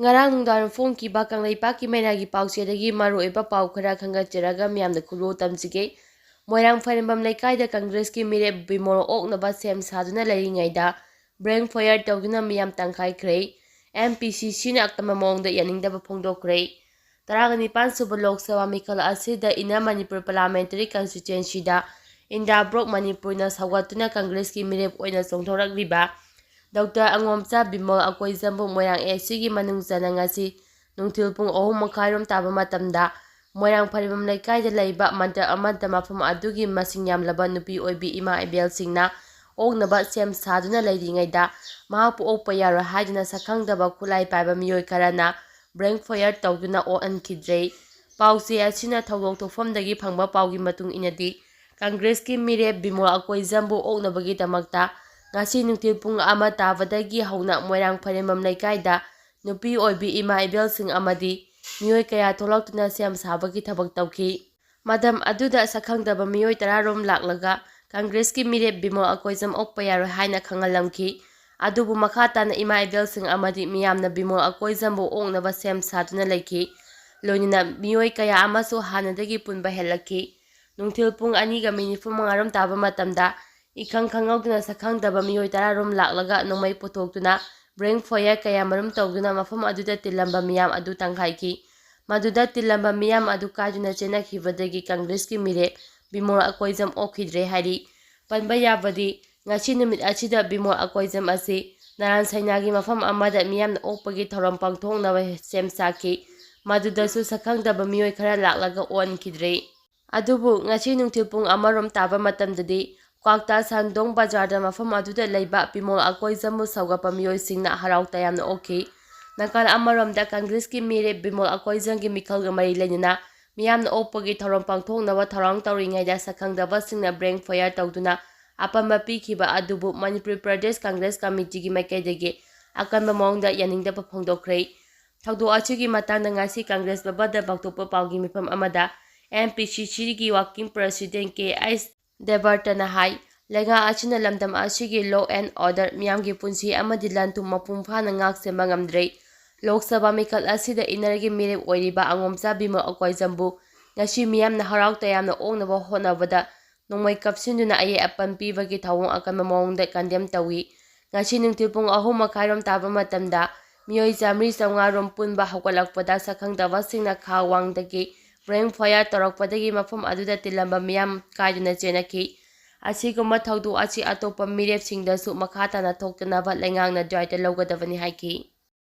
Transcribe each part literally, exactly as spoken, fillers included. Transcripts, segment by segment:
ꯉꯔꯥꯡ ꯅꯨꯡꯗꯥꯡ ꯐꯣꯡꯈꯤꯕ ꯀꯪꯂꯩꯄꯥꯛꯀꯤ ꯃꯩꯔꯥꯒꯤ ꯄꯥꯎꯆꯦꯗꯒꯤ ꯃꯔꯨꯑꯣꯏꯕ ꯄꯥꯎ ꯈꯔ ꯈꯪꯒꯠꯆꯔꯒ ꯃꯤꯌꯥꯝꯗ ꯈꯨꯔꯣꯜ ꯇꯝꯖꯒꯦ꯫ ꯃꯣꯏꯔꯥꯡ ꯐꯥꯏꯔꯦꯝꯕꯝ ꯂꯩꯀꯥꯏꯗ ꯀꯪꯒ꯭ꯔꯦꯁꯀꯤ ꯃꯤꯔꯦꯞ ꯕꯤꯃꯣꯜ ꯑꯣꯛꯅꯕ ꯁꯦꯝ ꯁꯥꯗꯨꯅ ꯂꯩꯔꯤꯉꯩꯗ ꯕ꯭ꯔꯦꯡ ꯐꯌꯔ ꯇꯧꯗꯨꯅ ꯃꯤꯌꯥꯝ ꯇꯪꯈꯥꯏꯈ꯭ꯔꯦ꯫ ꯑꯦꯝ ꯄꯤ ꯁꯤ ꯁꯤꯅ ꯑꯀꯟꯕ ꯃꯑꯣꯡꯗ ꯌꯥꯅꯤꯡꯗꯕ ꯐꯣꯡꯗꯣꯛꯈ꯭ꯔꯦ꯫ ꯇꯔꯥꯒ ꯅꯤꯄꯥꯟ ꯁꯨꯕ ꯂꯣꯛ ꯁꯚꯥ ꯃꯤꯈꯜ ꯑꯁꯤꯗ ꯏꯟꯅꯔ ꯃꯅꯤꯄꯨꯔ ꯄꯥꯔꯂꯤꯌꯥꯃꯦꯟꯇꯔꯤ ꯀꯟꯁꯇꯤꯇ꯭ꯋꯦꯟꯁꯤꯗ ꯏꯟꯗꯤꯌꯥ ꯕ꯭ꯂꯣꯛ ꯃꯅꯤꯄꯨꯔꯅ ꯁꯧꯒꯠꯇꯨꯅ ꯀꯪꯒ꯭ꯔꯦꯁꯀꯤ ꯃꯤꯔꯦꯞ ꯑꯣꯏꯅ ꯆꯣꯡꯊꯣꯔꯛꯂꯤꯕ ꯗꯣꯛꯇꯔ ꯑꯉꯣꯝꯆꯥ ꯕꯤꯃꯣꯜ ꯑꯀꯣꯏꯖꯝꯕꯨ ꯃꯣꯏꯔꯥꯡ ꯑꯦ ꯁꯤꯒꯤ ꯃꯅꯨꯡ ꯆꯟꯅ ꯉꯁꯤ ꯅꯨꯡꯊꯤꯜ ꯄꯨꯡ ꯑꯍꯨꯝ ꯃꯈꯥꯏꯔꯣꯝ ꯇꯥꯕ ꯃꯇꯝꯗ ꯃꯣꯏꯔꯥꯡ ꯐꯥꯏꯔꯦꯝꯕꯝ ꯂꯩꯀꯥꯏꯗ ꯂꯩꯕ ꯃꯟꯗꯤꯔ ꯑꯃꯗ ꯃꯐꯝ ꯑꯗꯨꯒꯤ ꯃꯁꯤꯡ ꯌꯥꯝꯂꯕ ꯅꯨꯄꯤ ꯑꯣꯏꯕꯤ ꯏꯃꯥ ꯏꯕꯦꯜꯁꯤꯡꯅ ꯑꯣꯛꯅꯕ ꯁꯦꯝ ꯁꯥꯗꯨꯅ ꯂꯩꯔꯤꯉꯩꯗ ꯃꯍꯥꯛꯄꯨ ꯑꯣꯛꯄ ꯌꯥꯔꯣꯏ ꯍꯥꯏꯗꯨꯅ ꯁꯛꯈꯪꯗꯕ ꯈꯨꯠꯂꯥꯏ ꯄꯥꯏꯕ ꯃꯤꯑꯣꯏ ꯈꯔꯅ ꯕ꯭ꯔꯦꯡ ꯐꯌꯔ ꯇꯧꯗꯨꯅ ꯑꯣꯛꯍꯟꯈꯤꯗ꯭ꯔꯦ꯫ ꯄꯥꯎꯆꯦ ꯑꯁꯤꯅ ꯊꯧꯗꯣꯛ ꯊꯣꯛꯐꯝꯗꯒꯤ ꯐꯪꯕ ꯄꯥꯎꯒꯤ ꯃꯇꯨꯡ ꯏꯟꯅꯗꯤ, ꯀꯪꯒ꯭ꯔꯦꯁꯀꯤ ꯃꯤꯔꯦꯞ ꯕꯤꯃꯣꯜ ꯑꯀꯣꯏꯖꯝꯕꯨ ꯑꯣꯛꯅꯕꯒꯤꯗꯃꯛꯇ ꯉꯁꯤ ꯅꯨꯡꯊꯤꯜ ꯄꯨꯡ ꯑꯃ ꯇꯥꯕꯗꯒꯤ ꯍꯧꯅ ꯃꯣꯏꯔꯥꯡ ꯐꯥꯏꯔꯦꯝꯕꯝ ꯂꯩꯀꯥꯏꯗ ꯅꯨꯄꯤ ꯑꯣꯏꯕꯤ ꯏꯃꯥ ꯏꯕꯦꯜꯁꯤꯡ ꯑꯃꯗꯤ ꯃꯤꯑꯣꯏ ꯀꯌꯥ ꯊꯣꯛꯂꯛꯇꯨꯅ ꯁꯦꯝ ꯁꯥꯕꯒꯤ ꯊꯕꯛ ꯇꯧꯈꯤ꯫ ꯃꯇꯝ ꯑꯗꯨꯗ ꯁꯛꯈꯪꯗꯕ ꯃꯤꯑꯣꯏ ꯇꯔꯥꯔꯣꯝ ꯂꯥꯛꯂꯒ ꯀꯪꯒ꯭ꯔꯦꯁꯀꯤ ꯃꯤꯔꯦꯞ ꯕꯤꯃꯣꯜ ꯑꯀꯣꯏꯖꯝ ꯑꯣꯛꯄ ꯌꯥꯔꯣꯏ ꯍꯥꯏꯅ ꯈꯪꯍꯜꯂꯝꯈꯤ꯫ ꯑꯗꯨꯕꯨ ꯃꯈꯥ ꯇꯥꯅ ꯏꯃꯥ ꯏꯕꯦꯜꯁꯤꯡ ꯑꯃꯗꯤ ꯃꯤꯌꯥꯝꯅ ꯕꯤꯃꯣꯜ ꯑꯀꯣꯏꯖꯝꯕꯨ ꯑꯣꯛꯅꯕ ꯁꯦꯝ ꯁꯥꯗꯨꯅ ꯂꯩꯈꯤ꯫ ꯂꯣꯏꯅꯅ ꯃꯤꯑꯣꯏ ꯀꯌꯥ ꯑꯃꯁꯨ ꯍꯥꯟꯅꯗꯒꯤ ꯄꯨꯟꯕ ꯍꯦꯜꯂꯛꯈꯤ꯫ ꯅꯨꯡꯊꯤꯜ ꯄꯨꯡ ꯑꯅꯤꯒ ꯃꯤꯅꯤꯠ ꯅꯤꯐꯨ ꯃꯉꯥꯔꯣꯝ ꯇꯥꯕ ꯃꯇꯝꯗ ꯏꯈꯪ ꯈꯪꯍꯧꯗꯅ ꯁꯛꯈꯪꯗꯕ ꯃꯤꯑꯣꯏ ꯇꯔꯥꯔꯣꯝ ꯂꯥꯛꯂꯒ ꯅꯣꯡꯃꯩ ꯄꯨꯊꯣꯛꯇꯨꯅ ꯕ꯭ꯔꯦꯡ ꯐꯌꯔ ꯀꯌꯥꯃꯔꯨꯝ ꯇꯧꯗꯨꯅ ꯃꯐꯝ ꯑꯗꯨꯗ ꯇꯤꯜꯂꯝꯕ ꯃꯤꯌꯥꯝ ꯑꯗꯨ ꯇꯪꯈꯥꯏꯈꯤ꯫ ꯃꯗꯨꯗ ꯇꯤꯜꯂꯝꯕ ꯃꯤꯌꯥꯝ ꯑꯗꯨ ꯀꯥꯏꯗꯨꯅ ꯆꯦꯟꯅꯈꯤꯕꯗꯒꯤ ꯀꯪꯒ꯭ꯔꯦꯁꯀꯤ ꯃꯤꯔꯦꯞ ꯕꯤꯃꯣꯜ ꯑꯀꯣꯏꯖꯝ ꯑꯣꯛꯈꯤꯗ꯭ꯔꯦ ꯍꯥꯏꯔꯤ꯫ ꯄꯟꯕ ꯌꯥꯕꯗꯤ, ꯉꯁꯤ ꯅꯨꯃꯤꯠ ꯑꯁꯤꯗ ꯕꯤꯃꯣꯜ ꯑꯀꯣꯏꯖꯝ ꯑꯁꯤ ꯅꯥꯔꯥꯟ ꯁꯩꯅꯥꯒꯤ ꯃꯐꯝ ꯑꯃꯗ ꯃꯤꯌꯥꯝꯅ ꯑꯣꯛꯄꯒꯤ ꯊꯧꯔꯝ ꯄꯥꯡꯊꯣꯛꯅꯕ ꯁꯦꯝ ꯁꯥꯈꯤ꯫ ꯃꯗꯨꯗꯁꯨ ꯁꯛꯈꯪꯗꯕ ꯃꯤꯑꯣꯏ ꯈꯔ ꯂꯥꯛꯂꯒ ꯑꯣꯛꯍꯟꯈꯤꯗ꯭ꯔꯦ꯫ ꯑꯗꯨꯕꯨ ꯉꯁꯤ ꯅꯨꯡꯊꯤꯜ ꯄꯨꯡ ꯑꯃꯔꯣꯝ ꯇꯥꯕ ꯃꯇꯝꯗꯗꯤ ꯀ꯭ꯋꯥꯛꯇꯥ ꯁꯟꯗꯣꯡ ꯕꯖꯥꯔꯗ ꯃꯐꯝ ꯑꯗꯨꯗ ꯂꯩꯕ ꯕꯤꯃꯣꯜ ꯑꯀꯣꯏꯖꯝꯕꯨ ꯁꯧꯒꯠꯄ ꯃꯤꯑꯣꯏꯁꯤꯡꯅ ꯍꯔꯥꯎ ꯇꯌꯥꯝꯅ ꯑꯣꯛꯈꯤ꯫ ꯅꯥꯀꯜ ꯑꯃꯔꯣꯝꯗ ꯀꯪꯒ꯭ꯔꯦꯁꯀꯤ ꯃꯤꯔꯦꯞ ꯕꯤꯃꯣꯜ ꯑꯀꯣꯏꯖꯝꯒꯤ ꯃꯤꯈꯜꯒ ꯃꯔꯤ ꯂꯩꯅꯅ ꯃꯤꯌꯥꯝꯅ ꯑꯣꯛꯄꯒꯤ ꯊꯧꯔꯝ ꯄꯥꯡꯊꯣꯛꯅꯕ ꯊꯧꯔꯥꯡ ꯇꯧꯔꯤꯉꯩꯗ ꯁꯛꯈꯪꯗꯕꯁꯤꯡꯅ ꯕ꯭ꯔꯦꯡ ꯐꯌꯔ ꯇꯧꯗꯨꯅ ꯑꯄꯟꯕ ꯄꯤꯈꯤꯕ ꯑꯗꯨꯕꯨ ꯃꯅꯤꯄꯨꯔ ꯄ꯭ꯔꯗꯦꯁ ꯀꯪꯒ꯭ꯔꯦꯁ ꯀꯃꯤꯇꯤꯒꯤ ꯃꯥꯏꯀꯩꯗꯒꯤ ꯑꯀꯟꯕ ꯃꯑꯣꯡꯗ ꯌꯥꯅꯤꯡꯗꯕ ꯐꯣꯡꯗꯣꯛꯈ꯭ꯔꯦ꯫ ꯊꯧꯗꯣꯛ ꯑꯁꯤꯒꯤ ꯃꯇꯥꯡꯗ ꯉꯁꯤ ꯀꯪꯒ꯭ꯔꯦꯁ ꯚꯕꯟꯗ ꯄꯥꯡꯊꯣꯛꯄ ꯄꯥꯎꯒꯤ ꯃꯤꯐꯝ ꯑꯃꯗ ꯑꯦꯝ ꯄꯤ ꯁꯤ ꯁꯤꯒꯤ ꯋꯥꯔꯀꯤꯡ ꯄ꯭ꯔꯁꯤꯗꯦꯟ ꯀꯦ ꯑꯩꯆ ꯗꯦꯕꯔꯇꯅ ꯍꯥꯏ, ꯂꯩꯉꯥꯛ ꯑꯁꯤꯅ ꯂꯝꯗꯝ ꯑꯁꯤꯒꯤ law and order, ꯃꯤꯌꯥꯝꯒꯤ ꯄꯨꯟꯁꯤ ꯑꯃꯗꯤ ꯂꯟ ꯊꯨꯝ ꯃꯄꯨꯡ ꯐꯥꯅ ꯉꯥꯛ ꯁꯦꯟꯕ ꯉꯝꯗ꯭ꯔꯦ꯫ ꯂꯣꯛ ꯁꯚꯥ ꯃꯤꯈꯜ ꯑꯁꯤꯗ ꯏꯟꯅꯔꯒꯤ ꯃꯤꯔꯦꯞ ꯑꯣꯏꯔꯤꯕ ꯑꯉꯣꯝꯆꯥ ꯕꯤꯃꯜ ꯑꯀꯣꯏꯖꯝꯕꯨ ꯉꯁꯤ ꯃꯤꯌꯥꯝꯅ ꯍꯔꯥꯎ ꯇꯌꯥꯝꯅ ꯑꯣꯛꯅꯕ ꯍꯣꯠꯅꯕꯗ ꯅꯣꯡꯃꯩ ꯀꯥꯞꯁꯤꯟꯗꯨꯅ ꯑꯌꯦꯠ ꯑꯄꯟ ꯄꯤꯕꯒꯤ ꯊꯧꯑꯣꯡ ꯑꯀꯟꯕ ꯃꯑꯣꯡꯗ ꯀꯟꯗꯦꯝ ꯇꯧꯏ꯫ ꯉꯁꯤ ꯅꯨꯡꯊꯤꯜ ꯄꯨꯡ ꯑꯍꯨꯝ ꯃꯈꯥꯏꯔꯣꯝ ꯇꯥꯕ ꯃꯇꯝꯗ ꯃꯤꯑꯣꯏ ꯆꯥꯃꯔꯤ ꯆꯥꯃꯉꯥ ꯔꯣꯝ ꯄꯨꯟꯕ ꯍꯧꯒꯠꯂꯛꯄꯗ ꯁꯛꯈꯪꯗꯕꯁꯤꯡꯅ ꯈꯥ ꯋꯥꯡꯗꯒꯤ ꯕ꯭ꯔꯦꯟ ꯐꯌꯥꯔ ꯇꯧꯔꯛꯄꯗꯒꯤ ꯃꯐꯝ ꯑꯗꯨꯗ ꯇꯤꯜꯂꯝꯕ ꯃꯤꯌꯥꯝ ꯀꯥꯏꯗꯨꯅ ꯆꯦꯟꯅꯈꯤ꯫ ꯑꯁꯤꯒꯨꯝꯕ ꯊꯧꯗꯣꯛ ꯑꯁꯤ ꯑꯇꯣꯞꯄ ꯃꯤꯔꯦꯞꯁꯤꯡꯗꯁꯨ ꯃꯈꯥ ꯇꯥꯅ ꯊꯣꯛꯇꯅꯕ ꯂꯩꯉꯥꯛꯅ ꯗꯥꯏꯇ ꯂꯧꯒꯗꯕꯅꯤ ꯍꯥꯏꯈꯤ꯫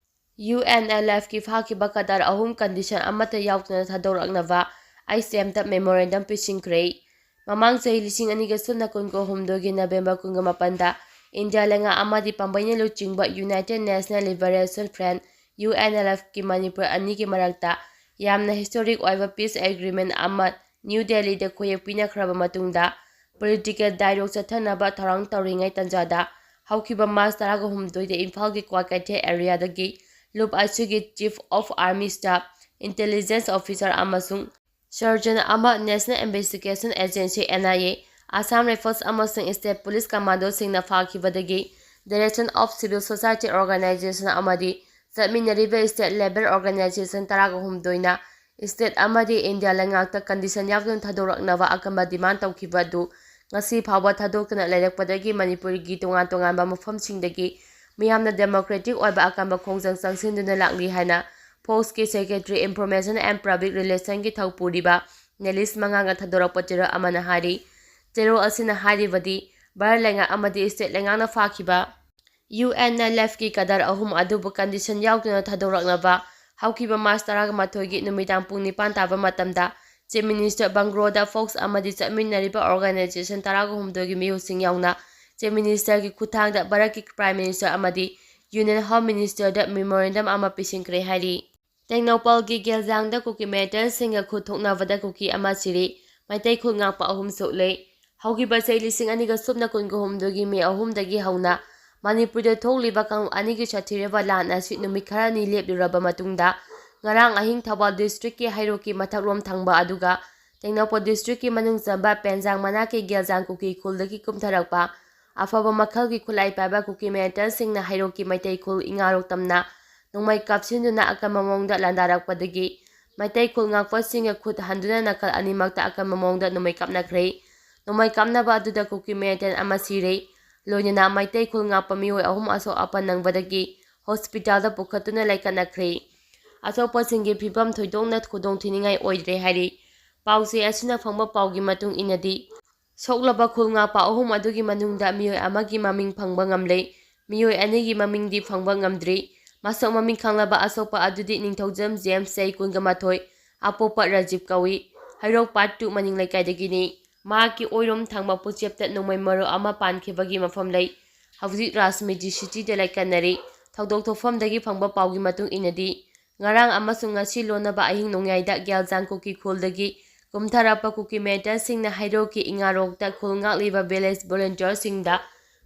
ꯌꯨ ꯑꯦꯟ ꯑꯦꯜ ꯑꯦꯐꯀꯤ ꯐꯥꯈꯤꯕ ꯀꯗꯔ ꯑꯍꯨꯝ ꯀꯟꯗꯤꯁꯟ ꯑꯃꯠꯇ ꯌꯥꯎꯗꯅ ꯊꯥꯗꯣꯔꯛꯅꯕ ꯑꯥꯏ ꯁꯤ ꯑꯦꯝꯗ ꯃꯦꯃꯣꯔꯦꯟꯗꯝ ꯄꯤꯁꯤꯟꯈ꯭ꯔꯦ꯫ ꯃꯃꯥꯡ ꯆꯍꯤ ꯂꯤꯁꯤꯡ ꯑꯅꯤꯒ ꯁꯨꯞꯅ ꯀꯨꯟꯒ ꯍꯨꯝꯗꯣꯏꯒꯤ ꯅꯕꯦꯝꯕꯔ ꯀꯨꯟꯒ ꯃꯥꯄꯟꯗ ꯏꯟꯗꯤꯌꯥ ꯂꯩꯉꯥꯛ ꯑꯃꯗꯤ ꯄꯥꯝꯕꯩꯅ ꯂꯨꯆꯤꯡꯕ united national liberation front, U N L ꯑꯦꯐꯀꯤ ꯃꯅꯤꯄꯨꯔ ꯑꯅꯤꯒꯤ ꯃꯔꯛꯇ ꯌꯥꯝꯅ ꯍꯤꯁꯇꯣꯔꯤꯛ ꯑꯣꯏꯕ ꯄꯤꯁ ꯑꯦꯒ꯭ꯔꯤꯃꯦꯟ ꯑꯃ ꯅ꯭ꯌꯨ ꯗꯦꯜꯂꯤꯗ ꯈꯣꯏꯌꯦꯛ ꯄꯤꯅꯈ꯭ꯔꯕ ꯃꯇꯨꯡꯗ, ꯄꯣꯂꯤꯇꯤꯀꯦꯜ ꯗꯥꯏꯂꯣꯒ ꯆꯠꯊꯅꯕ ꯊꯧꯔꯥꯡ ꯇꯧꯔꯤꯉꯩ ꯇꯥꯟꯖꯥꯗ, ꯍꯧꯈꯤꯕ ꯃꯥꯔꯆ ꯇꯔꯥꯒ ꯍꯨꯝꯗꯣꯏꯗ ꯏꯝꯐꯥꯜꯒꯤ ꯀ꯭ꯋꯥꯀꯩꯊꯦꯜ ꯑꯦꯔꯤꯌꯥꯗꯒꯤ ꯂꯨꯞ ꯑꯁꯤꯒꯤ chief of army staff, intelligence officer ꯑꯃꯁꯨꯡ ꯁꯔꯖꯟ ꯑꯃ national investigation agency, N I A, Assam rifles ꯑꯃꯁꯨꯡ ꯁ꯭ꯇꯦꯠ ꯄꯨꯂꯤꯁ ꯀꯃꯥꯟꯗꯣꯁꯤꯡꯅ ꯐꯥꯈꯤꯕꯗꯒꯤ direction of civil society organisation ꯑꯃꯗꯤ ꯆꯠꯃꯤꯟꯅꯔꯤꯕ ꯁ꯭ꯇꯦꯠ ꯂꯦꯕꯔ ꯑꯣꯔꯒꯅꯥꯏꯖꯦꯁꯟ ꯇꯔꯥꯒ ꯍꯨꯝꯗꯣꯏꯅ ꯁ꯭ꯇꯦꯠ ꯑꯃꯗꯤ ꯏꯟꯗꯤꯌꯥ ꯂꯩꯉꯥꯛꯇ ꯀꯟꯗꯤꯁꯟ ꯌꯥꯎꯗꯅ ꯊꯥꯗꯣꯔꯛꯅꯕ ꯑꯀꯟꯕ ꯗꯤꯃꯥꯟ ꯇꯧꯈꯤꯕ ꯑꯗꯨ ꯉꯁꯤ ꯐꯥꯎꯕ ꯊꯥꯗꯣꯛꯇꯅ ꯂꯩꯔꯛꯄꯗꯒꯤ ꯃꯅꯤꯄꯨꯔꯒꯤ ꯇꯣꯉꯥꯟ ꯇꯣꯉꯥꯟꯕ ꯃꯐꯝꯁꯤꯡꯗꯒꯤ ꯃꯤꯌꯥꯝꯅ ꯗꯦꯃꯣꯀ꯭ꯔꯦꯇꯤꯛ ꯑꯣꯏꯕ ꯑꯀꯟꯕ ꯈꯣꯡꯖꯪ ꯆꯪꯁꯤꯟꯗꯨꯅ ꯂꯥꯛꯂꯤ ꯍꯥꯏꯅ ꯐꯣꯛꯁꯀꯤ ꯁꯦꯀ꯭ꯔꯦꯇꯔꯤ ꯏꯟꯐꯣꯔꯃꯦꯁꯟ ꯑꯦꯟ ꯄꯕ꯭ꯂꯤꯛ ꯔꯤꯂꯦꯁꯟꯒꯤ ꯊꯧꯄꯨꯔꯤꯕ ꯅꯦꯂꯤꯁ ꯃꯉꯥꯡꯅ ꯊꯥꯗꯣꯔꯛꯄ ꯆꯦꯔꯣꯜ ꯑꯃꯅ ꯍꯥꯏꯔꯤ꯫ ꯆꯦꯔꯣꯜ ꯑꯁꯤꯅ ꯍꯥꯏꯔꯤꯕꯗꯤ ꯚꯥꯔꯠ ꯂꯩꯉꯥꯛ ꯑꯃꯗꯤ ꯁ꯭ꯇꯦꯠ ꯂꯩꯉꯥꯛꯅ ꯐꯥꯈꯤꯕ ꯌꯨ ꯑꯦꯟ ꯑꯦꯜ ꯑꯦꯐꯀꯤ ꯀꯗꯔ ꯑꯍꯨꯝ ꯑꯗꯨꯕꯨ ꯀꯟꯗꯤꯁꯟ ꯌꯥꯎꯗꯅ ꯊꯥꯗꯣꯔꯛꯅꯕ ꯍꯧꯈꯤꯕ ꯃꯥꯔꯆ ꯇꯔꯥꯃꯥꯊꯣꯏꯒꯤ ꯅꯨꯃꯤꯗꯥꯡ ꯄꯨꯡ ꯅꯤꯄꯥꯟ ꯇꯥꯕ ꯃꯇꯝꯗ ꯆꯤꯐ ꯃꯤꯅꯤꯁꯇꯔ ꯕꯪꯒ꯭ꯂꯣꯗ ꯐꯣꯛꯁ ꯑꯃꯗꯤ ꯆꯠꯃꯤꯟꯅꯔꯤꯕ ꯑꯣꯔꯒꯅꯥꯏꯖꯦꯁꯟ ꯇꯔꯥꯒ ꯍꯨꯝꯗꯣꯏꯒꯤ ꯃꯤꯍꯨꯠꯁꯤꯡ ꯌꯥꯎꯅ ꯆꯤꯐ ꯃꯤꯅꯤꯁꯇꯔꯒꯤ ꯈꯨꯠꯊꯥꯡꯗ ꯚꯥꯔꯠꯀꯤ ꯄ꯭ꯔꯥꯏꯝ ꯃꯤꯅꯤꯁꯇꯔ ꯑꯃꯗꯤ ꯌꯨꯅꯤꯌꯟ ꯍꯣꯝ ꯃꯤꯅꯤꯁꯇꯔꯗ ꯃꯦꯃꯣꯔꯦꯟꯗꯝ ꯑꯃ ꯄꯤꯁꯤꯟꯈ꯭ꯔꯦ ꯍꯥꯏꯔꯤ꯫ ꯇꯦꯡꯅꯧꯄꯜꯒꯤ ꯒꯦꯜꯖꯥꯡꯗ ꯀꯨꯀꯤ ꯃꯤꯂꯤꯇꯦꯟꯠꯁꯤꯡꯒ ꯈꯨꯠ ꯊꯣꯛꯅꯕꯗ ꯀꯨꯀꯤ ꯑꯃ ꯁꯤꯔꯦ, ꯃꯩꯇꯩ ꯈꯨꯜ ꯉꯥꯛꯄ ꯑꯍꯨꯝ ꯁꯣꯛꯂꯦ꯫ ꯍꯧꯈꯤꯕ ꯆꯍꯤ ꯂꯤꯁꯤꯡ ꯑꯅꯤꯒ ꯁꯨꯞꯅ ꯀꯨꯟꯒ ꯍꯨꯝꯗꯣꯏꯒꯤ ꯃꯦ ꯑꯍꯨꯝꯗꯒꯤ ꯍꯧꯅ ꯃꯅꯤꯄꯨꯔꯗ ꯊꯣꯛꯂꯤꯕ ꯀꯥꯡꯂꯨꯞ ꯑꯅꯤꯒꯤ ꯁꯥꯊꯤꯔꯕ ꯂꯥꯟ ꯑꯁꯤ ꯅꯨꯃꯤꯠ ꯈꯔꯅꯤ ꯂꯦꯞꯂꯨꯔꯕ ꯃꯇꯨꯡꯗ, ꯉꯔꯥꯡ ꯑꯍꯤꯡ ꯊꯧꯕꯥꯜ ꯗꯤꯁꯇ꯭ꯔꯤꯛꯀꯤ ꯍꯩꯔꯣꯛꯀꯤ ꯃꯊꯛꯂꯣꯝ ꯊꯪꯕ ꯑꯗꯨꯒ ꯇꯦꯡꯅꯧꯄꯜ ꯗꯤꯁꯇ꯭ꯔꯤꯛꯀꯤ ꯃꯅꯨꯡ ꯆꯟꯕ ꯄꯦꯟꯖꯥꯡ ꯃꯅꯥꯛꯀꯤ ꯒꯦꯜꯖꯥꯡ ꯀꯨꯀꯤ ꯈꯨꯜꯗꯒꯤ ꯀꯨꯝꯊꯔꯛꯄ ꯑꯐꯕ ꯃꯈꯜꯒꯤ ꯈꯨꯠꯂꯥꯏ ꯄꯥꯏꯕ ꯀꯨꯀꯤ ꯃꯤꯂꯤꯇꯦꯟꯠꯁꯤꯡꯅ ꯍꯩꯔꯣꯛꯀꯤ ꯃꯩꯇꯩ ꯈꯨꯜ ꯏꯉꯥꯔꯣꯛ ꯇꯝꯅ ꯅꯣꯡꯃꯩ ꯀꯥꯞꯁꯤꯟꯗꯨꯅ ꯑꯀꯟꯕ ꯃꯑꯣꯡꯗ ꯂꯥꯟꯗꯥꯔꯛꯄꯗꯒꯤ ꯃꯩꯇꯩ ꯈꯨꯜ ꯉꯥꯛꯄꯁꯤꯡꯒ ꯈꯨꯠ ꯍꯟꯗꯨꯅ ꯅꯥꯀꯜ ꯑꯅꯤꯃꯛꯇ ꯑꯀꯟꯕ ꯃꯑꯣꯡꯗ ꯅꯣꯡꯃꯩ ꯀꯥꯞꯅꯈ꯭ꯔꯦ꯫ ꯅꯣꯡꯃꯩ ꯀꯥꯞꯅꯕ ꯑꯗꯨꯗ ꯀꯨꯀꯤ militant ꯑꯃ ꯁꯤꯔꯦ꯫ ꯂꯣꯏꯅꯅ ꯃꯩꯇꯩ ꯈꯨꯜ ꯉꯥꯛꯄ ꯃꯤꯑꯣꯏ ꯑꯍꯨꯝ ꯑꯁꯣꯛ ꯑꯄꯟ ꯅꯪꯕꯗꯒꯤ ꯍꯣꯁꯄꯤꯇꯥꯜꯗ ꯄꯨꯈꯠꯇꯨꯅ ꯂꯩꯈꯠꯅꯈ꯭ꯔꯦ꯫ ꯑꯁꯣꯛꯄꯁꯤꯡꯒꯤ ꯐꯤꯕꯝ ꯊꯣꯏꯗꯣꯛꯅ ꯈꯨꯗꯣꯡꯊꯤꯅꯤꯡꯉꯥꯏ ꯑꯣꯏꯗ꯭ꯔꯦ ꯍꯥꯏꯔꯤ꯫ ꯄꯥꯎꯆꯦ ꯑꯁꯤꯅ ꯐꯪꯕ ꯄꯥꯎꯒꯤ ꯃꯇꯨꯡ ꯏꯟꯅꯗꯤ, ꯁꯣꯛꯂꯕ ꯈꯨꯜ ꯉꯥꯛꯄ ꯑꯍꯨꯝ ꯑꯗꯨꯒꯤ ꯃꯅꯨꯡꯗ ꯃꯤꯑꯣꯏ ꯑꯃꯒꯤ ꯃꯃꯤꯡ ꯐꯪꯕ ꯉꯝꯂꯦ꯫ ꯃꯤꯑꯣꯏ ꯑꯅꯤꯒꯤ ꯃꯃꯤꯡꯗꯤ ꯐꯪꯕ ꯉꯝꯗ꯭ꯔꯤ꯫ ꯃꯁꯛ ꯃꯃꯤꯡ ꯈꯪꯂꯕ ꯑꯁꯣꯛꯄ ꯑꯗꯨꯗꯤ ꯅꯤꯡꯊꯧꯖꯝ ꯖꯦꯝꯁ, ꯆꯍꯤ ꯀꯨꯟꯒ ꯃꯥꯊꯣꯏ, ꯑꯄꯣꯛꯄ ꯔꯥꯖꯤꯕ ꯀꯧꯏ꯫ ꯍꯩꯔꯣꯛ ꯄꯥꯔꯠ ꯇꯨ ꯃꯅꯤꯡ ꯂꯩꯀꯥꯏꯗꯒꯤꯅꯤ꯫ ꯃꯍꯥꯛꯀꯤ ꯑꯣꯏꯔꯣꯝ ꯊꯪꯕ ꯄꯣꯠꯆꯦꯞꯇ ꯅꯣꯡꯃꯩ ꯃꯔꯨ ꯑꯃ ꯄꯥꯟꯈꯤꯕꯒꯤ ꯃꯐꯝ ꯂꯩ꯫ ꯍꯧꯖꯤꯛ ꯔꯥꯖꯃꯤꯇ꯭ꯔꯤ ꯁꯤꯇꯤꯗ ꯂꯩꯀꯠꯅꯔꯤ꯫ ꯊꯧꯗꯣꯛ ꯊꯣꯛꯐꯝꯗꯒꯤ ꯐꯪꯕ ꯄꯥꯎꯒꯤ ꯃꯇꯨꯡ ꯏꯟꯅꯗꯤ, ꯉꯔꯥꯡ ꯑꯃꯁꯨꯡ ꯉꯁꯤ ꯂꯣꯟꯅꯕ ꯑꯍꯤꯡ ꯅꯣꯡꯌꯥꯏꯗ ꯒꯦꯜꯖꯥꯡ ꯀꯨꯀꯤ ꯈꯨꯜꯗꯒꯤ ꯀꯨꯝꯊꯔꯛꯄ ꯀꯨꯀꯤ militantꯁꯤꯡꯅ ꯍꯩꯔꯣꯛꯀꯤ ꯏꯉꯥꯔꯣꯛꯇ ꯈꯨꯜ ꯉꯥꯛꯂꯤꯕ village volunteerꯁꯤꯡꯗ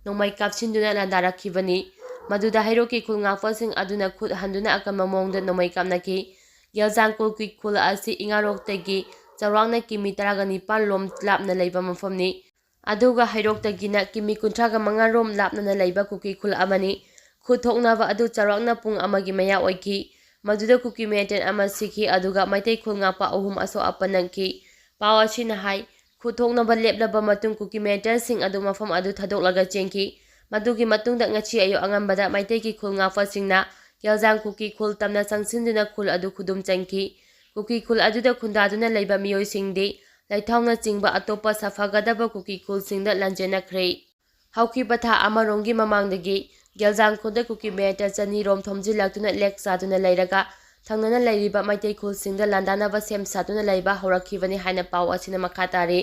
ꯅꯣꯡꯃꯩ ꯀꯥꯞꯁꯤꯟꯗꯨꯅ ꯂꯥꯟꯗꯥꯔꯛꯈꯤꯕꯅꯤ꯫ ꯃꯗꯨꯗ ꯍꯩꯔꯣꯛꯀꯤ ꯈꯨꯜ ꯉꯥꯛꯄꯁꯤꯡ ꯑꯗꯨꯅ ꯈꯨꯠ ꯍꯟꯗꯨꯅ ꯑꯀꯟꯕ ꯃꯑꯣꯡꯗ ꯅꯣꯡꯃꯩ ꯀꯥꯞꯅꯈꯤ꯫ ꯒꯦꯜꯖꯥꯡ ꯀꯨꯀꯤ ꯈꯨꯜ ꯑꯁꯤ ꯏꯉꯥꯔꯣꯛꯇꯒꯤ ꯆꯥꯎꯔꯥꯛꯅ ꯀꯤꯃꯤ ꯇꯔꯥꯒ ꯅꯤꯄꯥꯟ ꯂꯣꯝ ꯂꯥꯞꯅ ꯂꯩꯕ ꯃꯐꯝꯅꯤ꯫ ꯑꯗꯨꯒ ꯍꯩꯔꯣꯛꯇꯒꯤꯅ ꯀꯤꯃꯤ ꯀꯨꯟꯊ꯭ꯔꯥꯒ ꯃꯉꯥ ꯔꯣꯝ ꯂꯥꯞꯅꯅ ꯂꯩꯕ ꯀꯨꯀꯤ ꯈꯨꯜ ꯑꯃꯅꯤ꯫ ꯈꯨꯠ ꯊꯣꯛꯅꯕ ꯑꯗꯨ ꯆꯥꯎꯔꯥꯛꯅ ꯄꯨꯡ ꯑꯃꯒꯤ ꯃꯌꯥ ꯑꯣꯏꯈꯤ꯫ ꯃꯗꯨꯗ ꯀꯨꯀꯤ militant ꯑꯃ ꯁꯤꯈꯤ, ꯑꯗꯨꯒ ꯃꯩꯇꯩ ꯈꯨꯜ ꯉꯥꯛꯄ ꯑꯍꯨꯝ ꯑꯁꯣꯛ ꯑꯄꯟ ꯅꯪꯈꯤ꯫ ꯄꯥꯎ ꯑꯁꯤꯅ ꯍꯥꯏ, ꯈꯨꯠ ꯊꯣꯛꯅꯕ ꯂꯦꯞꯂꯕ ꯃꯇꯨꯡ ꯀꯨꯀꯤ militantꯁꯤꯡ ꯑꯗꯨ ꯃꯐꯝ ꯑꯗꯨ ꯊꯥꯗꯣꯛꯂꯒ ꯆꯦꯟꯈꯤ꯫ ꯃꯗꯨꯒꯤ ꯃꯇꯨꯡꯗ ꯉꯁꯤ ꯑꯌꯨꯛ ꯑꯉꯟꯕꯗ ꯃꯩꯇꯩꯒꯤ ꯈꯨꯜ ꯉꯥꯛꯄꯁꯤꯡꯅ ꯒꯦꯜꯖꯥꯡ ꯀꯨꯀꯤ ꯈꯨꯜ ꯇꯝꯅ ꯆꯪꯁꯤꯟꯗꯨꯅ ꯈꯨꯜ ꯑꯗꯨ ꯈꯨꯗꯨꯝ ꯆꯟꯈꯤ꯫ ꯀꯨꯀꯤ ꯈꯨꯜ ꯑꯗꯨꯗ ꯈꯨꯟꯗꯥꯗꯨꯅ ꯂꯩꯕ ꯃꯤꯑꯣꯏꯁꯤꯡꯗꯤ ꯂꯩꯊꯥꯎꯅꯆꯤꯡꯕ ꯑꯇꯣꯞꯄ ꯁꯥꯐꯒꯗꯕ ꯀꯨꯀꯤ ꯈꯨꯜꯁꯤꯡꯗ ꯂꯥꯟꯖꯦꯟꯅꯈ꯭ꯔꯦ꯫ ꯍꯧꯈꯤꯕ ꯊꯥ ꯑꯃꯔꯣꯝꯒꯤ ꯃꯃꯥꯡꯗꯒꯤ ꯒꯦꯜꯖꯥꯡ ꯈꯨꯜꯗ ꯀꯨꯀꯤ militant ꯆꯅꯤ ꯔꯣꯝ ꯊꯣꯝꯖꯤꯜꯂꯛꯇꯨꯅ ꯂꯦꯛ ꯆꯥꯗꯨꯅ ꯂꯩꯔꯒ ꯊꯪꯅꯅ ꯂꯩꯔꯤꯕ ꯃꯩꯇꯩ ꯈꯨꯜꯁꯤꯡꯗ ꯂꯥꯟꯗꯥꯅꯕ ꯁꯦꯝ ꯁꯥꯗꯨꯅ ꯂꯩꯕ ꯍꯧꯔꯛꯈꯤꯕꯅꯤ ꯍꯥꯏꯅ ꯄꯥꯎ ꯑꯁꯤꯅ ꯃꯈꯥ ꯇꯥꯔꯤ꯫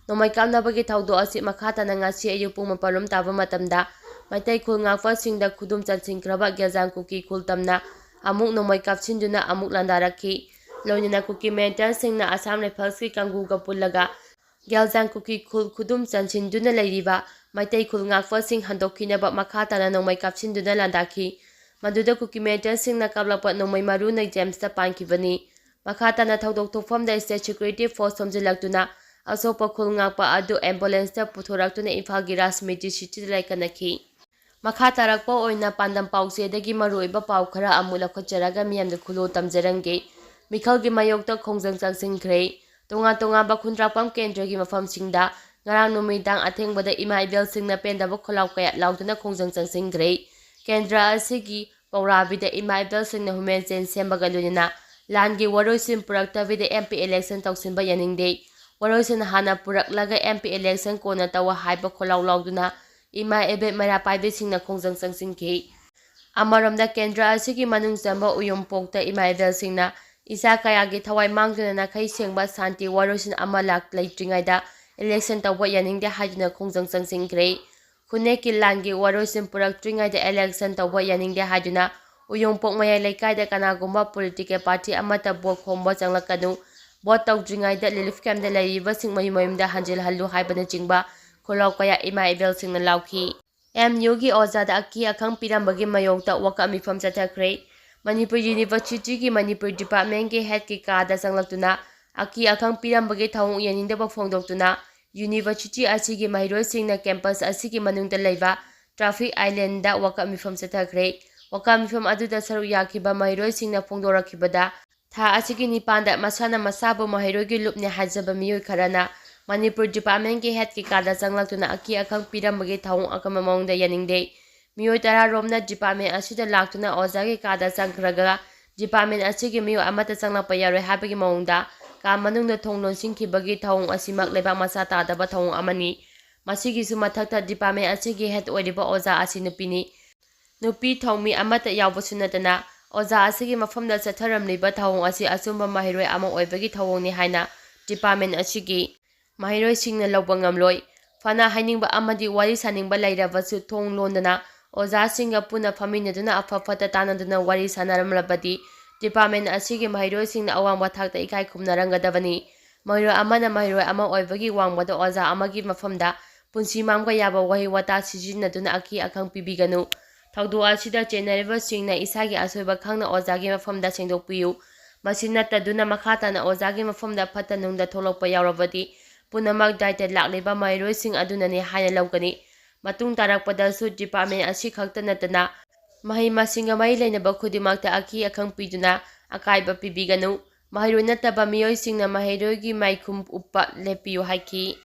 ꯅꯣꯡꯃꯩ ꯀꯥꯞꯅꯕꯒꯤ ꯊꯧꯗꯣꯛ ꯑꯁꯤ ꯃꯈꯥ ꯇꯥꯅ ꯉꯁꯤ ꯑꯌꯨꯛ ꯄꯨꯡ ꯃꯥꯄꯟ ꯔꯣꯝ ꯇꯥꯕ ꯃꯇꯝꯗ ꯃꯩꯇꯩ ꯈꯨꯜ ꯉꯥꯛꯄꯁꯤꯡꯗ ꯈꯨꯗꯨꯝ ꯆꯟꯁꯤꯟꯈ꯭ꯔꯕ ꯒꯦꯜꯖꯥꯡ ꯀꯨꯀꯤ ꯈꯨꯜ ꯇꯝꯅ ꯑꯃꯨꯛ ꯅꯣꯡꯃꯩ ꯀꯥꯞꯁꯤꯟꯗꯨꯅ ꯑꯃꯨꯛ ꯂꯥꯟꯗꯥꯔꯛꯈꯤ꯫ ꯂꯣꯏꯅꯅ ꯀꯨꯀꯤ militantꯁꯤꯡꯅ Assam Riflesꯀꯤ ꯀꯥꯡꯕꯨꯒ ꯄꯨꯜꯂꯒ ꯒꯦꯜꯖꯥꯡ ꯀꯨꯀꯤ ꯈꯨꯜ ꯈꯨꯗꯨꯝ ꯆꯟꯁꯤꯟꯗꯨꯅ ꯂꯩꯔꯤꯕ ꯃꯩꯇꯩ ꯈꯨꯜ ꯉꯥꯛꯄꯁꯤꯡ ꯍꯟꯗꯣꯛꯈꯤꯅꯕ ꯃꯈꯥ ꯇꯥꯅ ꯅꯣꯡꯃꯩ ꯀꯥꯞꯁꯤꯟꯗꯨꯅ ꯂꯥꯟꯗꯥꯈꯤ꯫ ꯃꯗꯨꯗ ꯀꯨꯀꯤ militantꯁꯤꯡꯅ ꯀꯥꯞꯂꯛꯄ ꯅꯣꯡꯃꯩ ꯃꯔꯨꯅ ꯖꯦꯝꯁꯇ ꯄꯥꯟꯈꯤꯕꯅꯤ꯫ ꯃꯈꯥ ꯇꯥꯅ ꯊꯧꯗꯣꯛ ꯊꯣꯛꯐꯝꯗ state security force ꯊꯣꯝꯖꯤꯜꯂꯛꯇꯨꯅ ꯑꯁꯣꯛꯄ ꯈꯨꯜ ꯉꯥꯛꯄ ꯑꯗꯨ ambulanceꯇ ꯄꯨꯊꯣꯔꯛꯇꯨꯅ ꯏꯝꯐꯥꯜꯒꯤ ꯔꯥꯖꯃꯤꯇ꯭ꯔꯤ ꯁꯤꯇꯤꯗ ꯂꯩꯈꯠꯅꯈꯤ꯫ ꯃꯈꯥ ꯇꯥꯔꯛꯄ ꯑꯣꯏꯅ ꯄꯥꯟꯗꯝ ꯄꯥꯎꯆꯦꯗꯒꯤ ꯃꯔꯨꯑꯣꯏꯕ ꯄꯥꯎ ꯈꯔ ꯑꯃꯨꯛ ꯂꯧꯈꯠꯆꯔꯒ ꯃꯤꯌꯥꯝꯗ ꯈꯨꯂꯣ ꯇꯝꯖꯔꯝꯒꯦ꯫ ꯃꯤꯈꯜꯒꯤ ꯃꯥꯌꯣꯛꯇ ꯈꯣꯡꯖꯪ ꯆꯪꯁꯤꯟꯈ꯭ꯔꯦ꯫ ꯇꯣꯉꯥꯟ ꯇꯣꯉꯥꯟꯕ ꯈꯨꯟꯗ꯭ꯔꯥꯛꯄꯝ ꯀꯦꯟꯗ꯭ꯔꯒꯤ ꯃꯐꯝꯁꯤꯡꯗ ꯉꯔꯥꯡ ꯅꯨꯃꯤꯗꯥꯡ ꯑꯊꯦꯡꯕꯗ ꯏꯃꯥ ꯏꯕꯦꯜꯁꯤꯡꯅ ꯄꯦꯟꯗꯕ ꯈꯣꯜꯂꯥꯎ ꯀꯌꯥ ꯂꯥꯎꯗꯨꯅ ꯈꯣꯡꯖꯪ ꯆꯪꯁꯤꯟꯈ꯭ꯔꯦ꯫ ꯀꯦꯟꯗ꯭ꯔ ꯑꯁꯤꯒꯤ ꯄꯧꯔꯥꯕꯤꯗ ꯏꯃꯥ ꯏꯕꯦꯜꯁꯤꯡꯅ ꯍꯨꯃꯦꯟ ꯆꯦꯟ ꯁꯦꯝꯕꯒ ꯂꯣꯏꯅꯅ ꯂꯥꯟꯒꯤ ꯋꯥꯔꯣꯏꯁꯤꯟ ꯄꯨꯔꯛꯇꯕꯤꯗ ꯑꯦꯝ ꯄꯤ ꯏꯂꯦꯛꯁꯟ ꯇꯧꯁꯤꯟꯕ ꯌꯥꯅꯤꯡꯗꯦ꯫ ꯋꯥꯔꯣꯏꯁꯤꯟ ꯍꯥꯟꯅ ꯄꯨꯔꯛꯂꯒ ꯑꯦꯝ ꯄꯤ ꯏꯂꯦꯛꯁꯟ ꯀꯣꯟꯅ ꯇꯧ ꯍꯥꯏꯕ ꯈꯣꯜꯂꯥꯎ ꯂꯥꯎꯗꯨꯅ ꯏꯃꯥ ꯏꯕꯦꯜ ꯃꯩꯔꯥ ꯄꯥꯏꯕꯤꯁꯤꯡꯅ ꯈꯣꯡꯖꯪ ꯆꯪꯁꯤꯟꯈꯤ꯫ ꯑꯃꯔꯣꯝꯗ ꯀꯦꯟꯗ꯭ꯔ ꯑꯁꯤꯒꯤ ꯃꯅꯨꯡ ꯆꯟꯕ ꯎꯌꯨꯝꯄꯣꯛꯇ ꯏꯃꯥ ꯏꯕꯦꯜꯁꯤꯡꯅ ꯏꯆꯥ ꯀꯌꯥꯒꯤ ꯊꯋꯥꯏ ꯃꯥꯡꯗꯨꯅ ꯅꯥꯈꯩ ꯁꯦꯡꯕ ꯁꯥꯟꯇꯤ ꯋꯥꯔꯣꯏꯁꯤꯟ ꯑꯃ ꯂꯥꯛ-, ꯂꯩꯇ꯭ꯔꯤꯉꯩꯗ ꯏꯂꯦꯛꯁꯟ ꯇꯧꯕ ꯌꯥꯅꯤꯡꯗꯦ ꯍꯥꯏꯗꯨꯅ ꯈꯣꯡꯖꯪ ꯆꯪꯁꯤꯟꯈ꯭ꯔꯦ꯫ ꯈꯨꯟꯅꯦꯛꯀꯤ ꯂꯥꯟꯒꯤ ꯋꯥꯔꯣꯏꯁꯤꯟ ꯄꯨꯔꯛꯇ꯭ꯔꯤꯉꯩꯗ ꯏꯂꯦꯛꯁꯟ ꯇꯧꯕ ꯌꯥꯅꯤꯡꯗꯦ ꯍꯥꯏꯗꯨꯅ ꯎꯌꯨꯝꯄꯣꯛ ꯃꯌꯥꯏ ꯂꯩꯀꯥꯏꯗ ꯀꯅꯥꯒꯨꯝꯕ ꯄꯣꯂꯤꯇꯤꯀꯦꯜ ꯄꯥꯔꯇꯤ ꯑꯃꯠꯇ ꯚꯣꯠ ꯈꯣꯝꯕ ꯆꯪꯂꯛꯀꯅꯨ, ꯚꯣꯠ ꯇꯧꯗ꯭ꯔꯤꯉꯩꯗ ꯔꯤꯂꯤꯐ ꯀꯦꯝꯞꯇ ꯂꯩꯔꯤꯕꯁꯤꯡ ꯃꯌꯨꯝ ꯃꯌꯨꯝꯗ ꯍꯟꯖꯤꯜꯍꯜꯂꯨ ꯍꯥꯏꯕꯅꯆꯤꯡꯕ ꯈꯣꯜꯂꯥꯎ ꯀꯌꯥ ꯏꯃꯥ ꯏꯕꯦꯜꯁꯤꯡꯅ ꯂꯥꯎꯈꯤ꯫ ꯑꯦꯝ ꯌꯨꯒꯤ ꯑꯣꯖꯥꯗ ꯑꯀꯤ ꯑꯈꯪ ꯄꯤꯔꯝꯕꯒꯤ ꯃꯥꯌꯣꯛꯇ ꯋꯥꯀꯠ ꯃꯤꯐꯝ ꯆꯠꯊꯈ꯭ꯔꯦ꯫ ꯃꯅꯤꯄꯨꯔ ꯌꯨꯅꯤꯚꯔꯁꯤꯇꯤꯒꯤ ꯃꯅꯤꯄꯨꯔ ꯗꯤꯄꯥꯔꯠꯃꯦꯟꯒꯤ ꯍꯦꯗꯀꯤ ꯀꯥꯗ ꯆꯪꯂꯛꯇꯨꯅ ꯑꯀꯤ ꯑꯈꯪ ꯄꯤꯔꯝꯕꯒꯤ ꯊꯧꯑꯣꯡ ꯌꯥꯅꯤꯡꯗꯕ ꯐꯣꯡꯗꯣꯛꯇꯨꯅ ꯌꯨꯅꯤꯚꯔꯁꯤꯇꯤ ꯑꯁꯤꯒꯤ ꯃꯍꯩꯔꯣꯏꯁꯤꯡꯅ ꯀꯦꯝꯄꯁ ꯑꯁꯤꯒꯤ ꯃꯅꯨꯡꯗ ꯂꯩꯕ ꯇ꯭ꯔꯥꯐꯤꯛ ꯑꯥꯏꯂꯦꯟꯗ ꯋꯥꯀꯠ ꯃꯤꯐꯝ ꯆꯠꯊꯈ꯭ꯔꯦ꯫ ꯋꯥꯀꯠ ꯃꯤꯐꯝ ꯑꯗꯨꯗ ꯁꯔꯨꯛ ꯌꯥꯈꯤꯕ ꯃꯍꯩꯔꯣꯏꯁꯤꯡꯅ ꯐꯣꯡꯗꯣꯔꯛꯈꯤꯕꯗ, ꯊꯥ ꯑꯁꯤꯒꯤ ꯅꯤꯄꯥꯟꯗ ꯃꯁꯥꯅ ꯃꯁꯥꯕꯨ ꯃꯍꯩꯔꯣꯏꯒꯤ ꯂꯨꯞꯅꯤ ꯍꯥꯏꯖꯕ ꯃꯤꯑꯣꯏ ꯈꯔꯅ ꯃꯅꯤꯄꯨꯔ ꯗꯤꯄꯥꯔꯠꯃꯦꯟꯒꯤ ꯍꯦꯗꯀꯤ ꯀꯥꯗ ꯆꯪꯂꯛꯇꯨꯅ ꯑꯀꯤ ꯑꯈꯪ ꯄꯤꯔꯝꯕꯒꯤ ꯊꯧꯑꯣꯡ ꯑꯀꯟꯕ ꯃꯑꯣꯡꯗ ꯌꯥꯅꯤꯡꯗꯦ꯫ ꯃꯤꯑꯣꯏ ꯇꯔꯥ ꯔꯣꯝꯅ ꯗꯤꯄꯥꯔꯠꯃꯦꯟ ꯑꯁꯤꯗ ꯂꯥꯛꯇꯨꯅ ꯑꯣꯖꯥꯒꯤ ꯀꯥꯗ ꯆꯪꯈ꯭ꯔꯒ ꯗꯤꯄꯥꯔꯠꯃꯦꯟ ꯑꯁꯤꯒꯤ ꯃꯤꯑꯣꯏ ꯑꯃꯠꯇ ꯆꯪꯂꯛꯄ ꯌꯥꯔꯣꯏ ꯍꯥꯏꯕꯒꯤ ꯃꯑꯣꯡꯗ ꯀꯥ ꯃꯅꯨꯡꯗ ꯊꯣꯡ ꯂꯣꯟꯁꯤꯟꯈꯤꯕꯒꯤ ꯊꯧꯑꯣꯡ ꯑꯁꯤꯃꯛ ꯂꯩꯕꯥꯛ ꯃꯆꯥ ꯇꯥꯗꯕ ꯊꯧꯑꯣꯡ ꯑꯃꯅꯤ꯫ ꯃꯁꯤꯒꯤꯁꯨ ꯃꯊꯛꯇ ꯗꯤꯄꯥꯔꯠꯃꯦꯟ ꯑꯁꯤꯒꯤ ꯍꯦꯗ ꯑꯣꯏꯔꯤꯕ ꯑꯣꯖꯥ ꯑꯁꯤ ꯅꯨꯄꯤꯅꯤ꯫ ꯅꯨꯄꯤ ꯊꯧꯃꯤ ꯑꯃꯠꯇ ꯌꯥꯎꯕꯁꯨ ꯅꯠꯇꯅ ꯑꯣꯖꯥ ꯑꯁꯤꯒꯤ ꯃꯐꯝꯗ ꯆꯠꯊꯔꯝꯂꯤꯕ ꯊꯧꯑꯣꯡ ꯑꯁꯤ ꯑꯆꯨꯝꯕ ꯃꯍꯩꯔꯣꯏ ꯑꯃ ꯑꯣꯏꯕꯒꯤ ꯊꯧꯑꯣꯡꯅꯤ ꯍꯥꯏꯅ ꯗꯤꯄꯥꯔꯠꯃꯦꯟ ꯑꯁꯤꯒꯤ ꯃꯍꯩꯔꯣꯏꯁꯤꯡꯅ ꯂꯧꯕ ꯉꯝꯂꯣꯏ꯫ ꯐꯅ ꯍꯥꯏꯅꯤꯡꯕ ꯑꯃꯗꯤ ꯋꯥꯔꯤ ꯁꯥꯅꯤꯡꯕ ꯂꯩꯔꯕꯁꯨ ꯊꯣꯡ ꯂꯣꯟꯗꯅ ꯑꯣꯖꯥꯁꯤꯡꯒ ꯄꯨꯟꯅ ꯐꯝꯃꯤꯟꯅꯗꯨꯅ ꯑꯐ ꯐꯠꯇ ꯇꯥꯟꯅꯗꯨꯅ ꯋꯥꯔꯤ ꯁꯥꯟꯅꯔꯝꯂꯕꯗꯤ ꯗꯤꯄꯥꯔꯠꯃꯦꯟ ꯑꯁꯤꯒꯤ ꯃꯍꯩꯔꯣꯏꯁꯤꯡꯅ ꯑꯋꯥꯡꯕ ꯊꯥꯛꯇ ꯏꯀꯥꯏ ꯈꯨꯝꯅꯔꯝꯒꯗꯕꯅꯤ꯫ ꯃꯍꯩꯔꯣꯏ ꯑꯃꯅ ꯃꯍꯩꯔꯣꯏ ꯑꯃ ꯑꯣꯏꯕꯒꯤ ꯋꯥꯡꯃꯗ ꯑꯣꯖꯥ ꯑꯃꯒꯤ ꯃꯐꯝꯗ ꯄꯨꯟꯁꯤ ꯃꯥꯡꯕ ꯌꯥꯕ ꯋꯥꯍꯩ ꯋꯥꯇꯥ ꯁꯤꯖꯤꯟꯅꯗꯨꯅ ꯑꯀꯤ ꯑꯈꯪ ꯄꯤꯕꯤꯒꯅꯨ꯫ ꯊꯧꯗꯣꯛ ꯑꯁꯤꯗ ꯆꯦꯟꯅꯔꯤꯕꯁꯤꯡꯅ ꯏꯁꯥꯒꯤ ꯑꯁꯣꯏꯕ ꯈꯪꯅ ꯑꯣꯖꯥꯒꯤ ꯃꯐꯝꯗ ꯁꯦꯡꯗꯣꯛꯄꯤꯌꯨ꯫ ꯃꯁꯤ ꯅꯠꯇꯗꯨꯅ ꯃꯈꯥ ꯇꯥꯅ ꯑꯣꯖꯥꯒꯤ ꯃꯐꯝꯗ ꯐꯠꯇ ꯅꯨꯡꯗ ꯊꯣꯛꯂꯛꯄ ꯌꯥꯎꯔꯕꯗꯤ ꯄꯨꯝꯅꯃꯛ ꯗꯥꯏꯇ ꯂꯥꯛꯂꯤꯕ ꯃꯍꯩꯔꯣꯏꯁꯤꯡ ꯑꯗꯨꯅꯅꯤ ꯍꯥꯏꯅ ꯂꯧꯒꯅꯤ꯫ ꯃꯇꯨꯡ ꯇꯥꯔꯛꯄꯗꯁꯨ ꯗꯤꯄꯥꯔꯠꯃꯦꯟ ꯑꯁꯤꯈꯛꯇ ꯅꯠꯇꯅ ꯃꯍꯩ ꯃꯁꯤꯡꯒ ꯃꯔꯤ ꯂꯩꯅꯕ ꯈꯨꯗꯤꯡꯃꯛꯇ ꯑꯀꯤ ꯑꯈꯪ ꯄꯤꯗꯨꯅ ꯑꯀꯥꯏꯕ ꯄꯤꯕꯤꯒꯅꯨ꯫ ꯃꯍꯩꯔꯣꯏ ꯅꯠꯇꯕ ꯃꯤꯑꯣꯏꯁꯤꯡꯅ ꯃꯍꯩꯔꯣꯏꯒꯤ ꯃꯥꯏꯈꯨꯝ ꯎꯞꯄ ꯂꯦꯞꯄꯤꯌꯨ ꯍꯥꯏꯈꯤ꯫